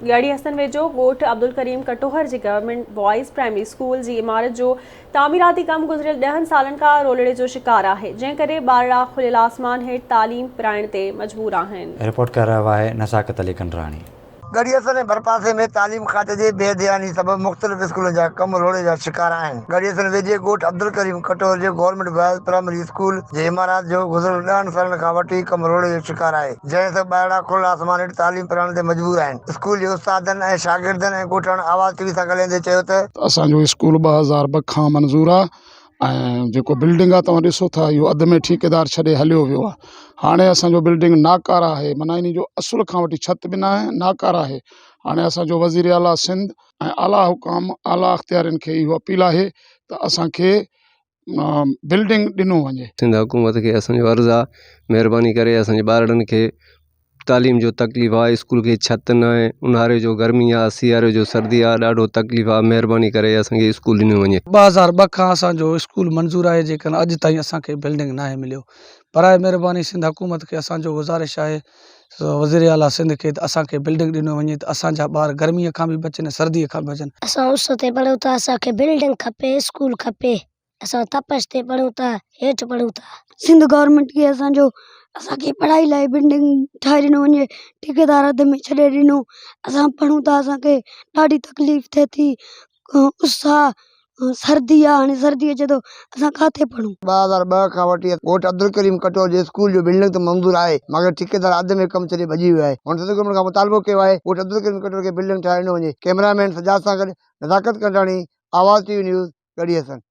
ڳڙهي حسن ويجهو ڳوٺ عبدالڪريم ڪٽوهر جي گورنمينٽ بوائز پرائمري اسڪول جي عمارت جو تعميراتي ڪم گذريل ڏهن سالن کان رولڙي جو شڪار آهي، جنهن ڪري ٻارڙا کليل آسمان هيٺ تعليم پرائڻ تي مجبور آهن. رپورٽ ڪري رهيو آهي نزاڪت علي ڪنڊراڻي. ڳڙهي حسن ۽ ڀرپاسي ۾ تعليم کاتي جي بي ڌياني سبب مختلف اسڪولن جا ڪم روڙي جا شڪار آهن. ڳڙهي حسن ويجهي ڳوٺ عبدالڪريم ڪٽوهر جي گورنمينٽ بوائز پرائمري اسڪول جي عمارت جو گذريل ڏهن سالن کان وٺي ڪم روڙي جو شڪار آهي. جنهن سبب ٻارڙا کليل آسمان هيٺ تعليم پرائڻ تي مجبور آهن. اسڪول جي استادن ۽ شاگردن ۽ ڳوٺاڻن آواز ٽي وي سان ڳالهائيندي چيو ته. اسان جو اسڪول 2002 کان منظور آ ۽ جيڪو بلڊنگ آ توهان ڏسو ٿا اهو اڌ ۾ ٺيڪيدار ڇڏي هليو ويو آ هاڻي اسان جو بلڊنگ ناڪاره آهي معنيٰ انهي جو اصل کان وٺي ڇت به ناهي ناڪاره آهي هاڻي اسان جو وزير اعليٰ سنڌ ۽ اعليٰ حڪام اعليٰ اختيارين کي اهو اپيل آهي ته اسان کي بلڊنگ ڏنو وڃي. سنڌ حڪومت کي اسان جو عرض آ مهرباني ڪري اسان جي ٻارڙن کي تعليم جو تڪليف آ اسڪول کي ڇت نه آهي اونهاري جو گرمي آ سياري جو سردي آ ڏاڍو تڪليف آ مهرباني ڪري اسان کي اسڪول ڏنو وڃي. 2002 کان اسان جو اسڪول منظور آهي جيڪڏهن اڄ تائين اسان کي بلڊنگ ناهي مليو براء مهرباني سنڌ حڪومت کي اسان جو گذارش آهي وزير اعليٰ سنڌ کي ته اسان کي بلڊنگ ڏنو وڃي ته اسان جا ٻار گرمي کان به بچن ۽ سردي کان به بچن. اسان اس تي پڙهون ٿا اسان کي بلڊنگ کپي اسڪول کپي اسان تپش تي پڙهون ٿا هيٺ پڙهون ٿا. سنڌ گورنمينٽ کي اسان جو اسان کي پڙهائي لاء بلڊنگ ٺاهي ڏنو وڃي ٺيڪيدار اڌ ۾ ڇڏي ڏنو اسان پڙهون ٿا اسان کي ڏاڍي تڪليف ٿئي ٿي اس آ سردي آ هاڻي سردي اچي ٿو اسان ڪاٿي پڙهون. 2002 کان وٺي ڳوٺ عبدالڪريم ڪٽوهر جي اسڪول جو بلڊنگ ته منظور آهي مگر ٺيڪيدار اڌ ۾ ڪم ڇڏي ڀڄي ويو آهي. هن سنڌ گورنمينٽ کان مطالبو ڪيو آهي ڳوٺ عبدالڪريم ڪٽوهر کي بلڊنگ ٺاهي ڏنو وڃي. ڪئميرا مين سجاد سان گڏ Nazakat Kandani, Awaz T V news, Garhi Hassan.